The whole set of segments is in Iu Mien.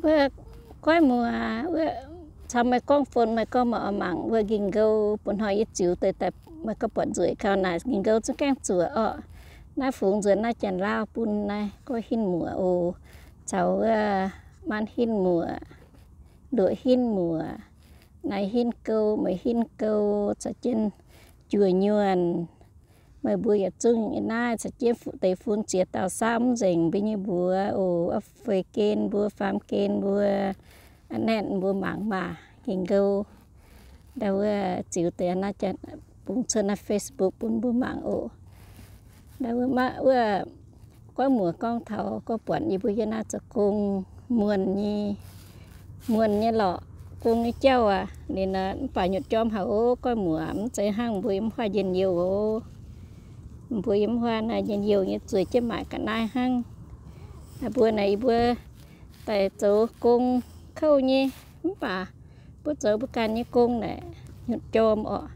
Wuov goiv muoz, wuov caux meih gorngv phone, meih gorngv meih oix mangc wuov Ging-Ngou. Bun hnoi yie ziux deix daaih, meih gorngv buatc nzueic gau naaic, Ging-Ngou zungv gaengh zuoqc orqc. Naaiv fungx nzuonx naaiv Janx-Lauv bun naaiv goiv hinv muoc oc, caux wuov maanv hinv muoc, nduoqc hinv muoc, naaiv hinv gou, meih hinv gou, caux jienv juoz nyuonh. Meih mbuo yietc zungv naaiv caux jienv deix fun ziex dauh saauv mv nzengc mbuo nyei mbuox oc. Fei gen mbuo, faam gen mbuo, naetv mbuo mangc maah, Ging-Ngou. Ndau wuov ziux deix naaiv bungx cuotv naaiv Facebook bun mbuo mangc oc. Ndau wuov maiv wuov goiv muoc gorngv taux gorngv buatc yie mbuo yiem naaiv zoux gong muonh nyei, muonh nyei lorqc, gong nyei jauv aac. Ninh mv baac nyutc jorm haic oc, goiv muoc, mv zeiz hnangv mbuo yiem huaav njien-youh oc. Mbuo yiem huaav naaiv njien-youh nyei zueiz jienv maaic ga'naaiv hnangv. Mbuo naaic yie mbuo daaih zoux gong kouv nyei, mv baac mbuo zoux mbuo ganh nyei gong naaic nyutc jorm orqc.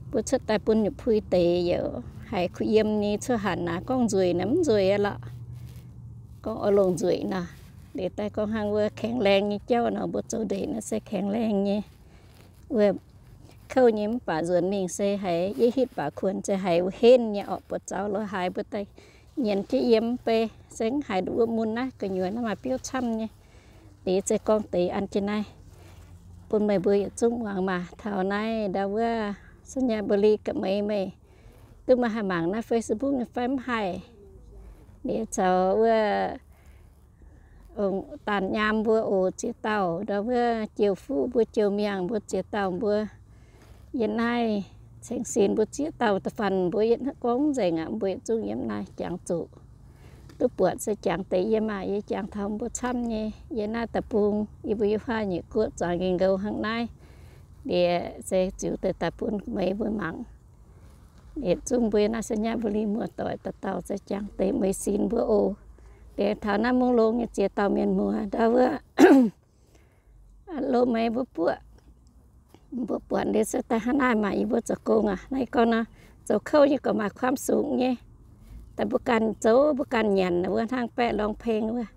Mbuo cuotv daaih bun nyutc pui deix yaac haiz kuh yiem nyei, cuotv hanc naaic gorngv nzueic naaic mv nzueic aqv lorqc. Gorngv oix longc nzueic nor, liuz daaih gorngv hnangv wuov แข็งแรง nyei jauv nor, mbuo zoux ndeic naaiv se แข็งแรง nyei. Wuov kouv nyei mv baac nzuonx mingh se haiz yietv hitv baac kuonx se haiz henv nyei orqc, buoz zaux lorz haaix mbuo daaih nyienz jienv yiem mv bei, se mv haiz nduqc wuov mun naaiv gu'nyuoz naaiv maaih biouv camv nyei. Liuz se gorngv deix an jienv naaiv bun meih mbuo yietc zungv muangx maah. Taux naaiv ndau wuov สัญญาณบรี ga'meix meih duqv maaih haih mangc naaiv Facebook nyei fai mv haih? Liuz caux wuov daanh nyaam mbuo oc, ziex dauh ndau wuov jiou fuqv mbuo, jiou miangh mbuo, ziex dauh mbuo yiem naaiv ceng sin mbuo ziex dauh da'faanh mbuo gorngv nzengc aqv, mbuo yietc zungv yiem naaiv jangx zuqc. Duqv buatc se jangx deix yie maah, yie jangx taux mbuo camv nyei. Yie naaiv deic-bung, yie mbuo yiem huaav nyei guoqv zuangx Ging-Ngou hnangv naaiv. Liuz se ziux deix daaih bun meih mbuo mangc. Yietc zungv mbuo naaiv สัญญาณบรี muoz-doic dauh dauh se jangx deix meih sin mbuo oc. Liuz taux naaiv mungv longx nyei ziex dauh mienh muoz ndau wuov loz-meix mbuo buoqc, mbuo buatc liuz se daaih hnangv naaiv maah, yie mbuo zoux gong aac, naaiv gorngv nor, zoux kouv nyei gorqv maaih ความสุข nyei. Daaih mbuo ganh zoux mbuo ganh nyanc wuov hnangv baeqv ร้องเพลง wuov.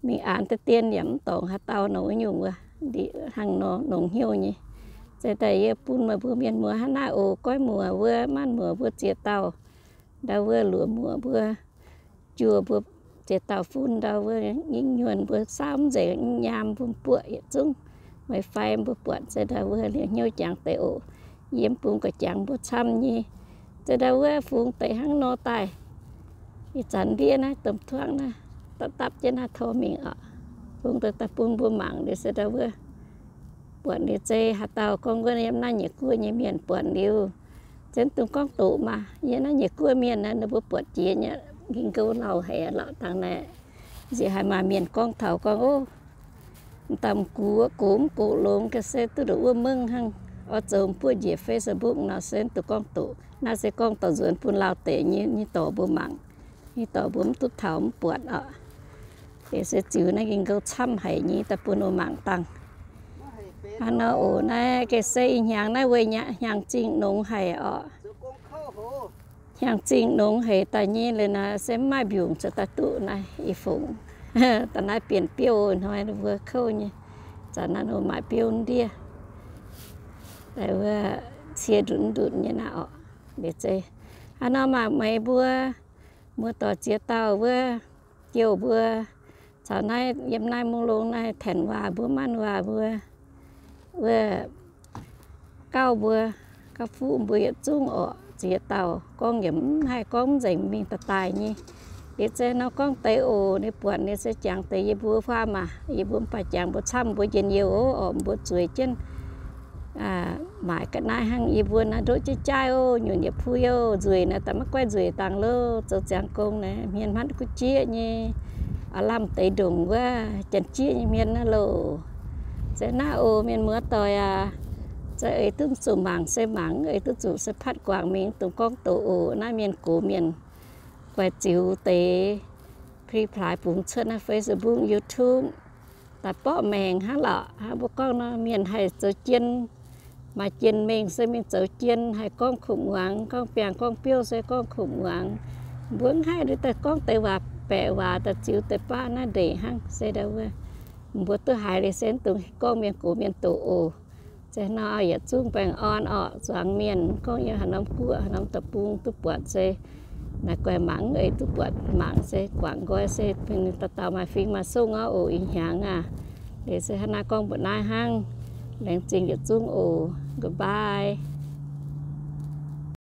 Mingh aanx deix dien yaac mv dorngc haaix dauh nor wuov nyungc wuov, hnangv nor nongx hnyouv nyei. Se daaih yie bun meih mbuo mienh muoz hnangv naaiv oc, goiv muoc mbuo, maanv muoc mbuo ziex dauh, ndau wuov luoqc muoc mbuo, juoh mbuo ziex dauh fun ndau wuov, nyingv nyuonh mbuo saauv mv nzengc, nyaam mbuo buoqc yietc zungv, meih fai mbuo buatc se ndau wuov liuz hnyouv jangx deix oc. Yie mv bung ga'jangx mbuo camv nyei. Se ndau wuov fungx deix hnangv nor daaih, ih zanc ndiev naaiv domh tuangv naaiv, dapv dapv jienv naaiv tor mingh oc. Fungx deix daaih bun mbuo mangc liuz se ndau wuov buatc liuz zei haaix dauh gorngv wuov yiem naaiv nyeic guoqv nyei mienh buatc liuz, se mv dungx gorngv doqc maah. Yiem naaiv nyeic guoqv mienh naaiv, ninh mbuo buatc jiex nyei Ging-Ngou lauh haic lorqc dangh naaiv. Nziex haiz maaih mienh gorngv taux gorngv, ov, m'dauh m'gux gox mv gox longx ga'sie duqv nduqc wuov mengh hnangv, oix zoux buoqv njiec Facebook nor se mv dungx gorngv doqc. Naaiv se gorngv dorh nzuonx bun lauh deix nyei, nyei dorc mbuo mangc, nyei dorc mbuo mv duqv taux mv buatc oc. Liuz se ziux naaiv Ging-Ngou camv haic nyei daaih bun mbuo mangc dangh. Hnangv nor oc, naaiv ga'sie ih hnyangx naaiv weic hnyangx zingh nongx haic oc. Hnyangx zingh nongx haic daaih nyei liuz naaiv se mv maaih mbiungc cuotv daaih duqv naaiv i fungc. Da'naaiv bienh biouv hnoi ninh mbuo kouv nyei, zanc naaiv ninh mbuo maaic biouv ndiev, wuov cie ndutc ndutc nyei naaiv oc. Liuz se hnangv nor maah, meih mbuo muoz-doic ziex dauh wuov, jouh mbuo caux naaiv yiem naaiv mungv longx naaiv taenx waac mbuo, maanv waac mbuo, wuov gauh mbuo, gauh fuqv mbuo yietc zungv oc, ziex dauh gorngv yaac mv haih gorngv mv nzengc mingh daaih daaih nyei. Liuz se nor gorngv deix oc, ninh buatc ninh se jangx deix yie mbuo huaav maah, yie mbuo mv baac jangx mbuo camv mbuo njien-youh oc, mbuo zueiz jienv maaic ga'naaiv hnangv yie mbuo naaiv ndoqv jaaix jaaix oc, nyunc yietc pui oc, nzueic naaiv daaih maiv goiv nzueic dangh loh, zoux ziangx gong naaiv hmien hmantv guv jieqv nyei, aav lamh deix ndongc wuov janx-jieqv nyei hmien naaiv loh. Se naaiv oc, mienh muoz-doic aac, se eix duqv zuqc mangc se mangc, eix duqv zuqc se patv guangc mingh, dongh gorngv doqc oc. Naaiv mienh gox mienh guaix ziux deix pli plaaix bungx cuotv naaiv Facebook, YouTube, daaih borqv maengc hnangv lorqc. Hnangv mbuo gorngv nor, mienh haih zoux jien, maaih jien-mengh se mingh zoux jien, haih gorngv kuv muangx, gorngv biangh gorngv biouv se gorngv kuv muangx. Mbuo mv haih liuz daaih gorngv deix waac baeqc waac daaih ziux deix baav naaiv ndeic hnangv se ndau wuov Mbuo duqv haiz liuz se dongh gorngv mienh gox mienh doqc oc. Se hnangv nor yietc zungv baengh orn orqc, zuangx mienh gorngv yiem haaix norm guoqv haaix norm deic-bung duqv buatc se naaic guaix mangc, eix duqv buatc mangc se guangc nqoi se dauh dauh maaih fing maaih songv orqc oc. Ih hnyangx aac, liuz se hnangv naaiv gorngv mbuoqc naaiv hnangv. Laengz zingh yietc zungv oc. Goodbye.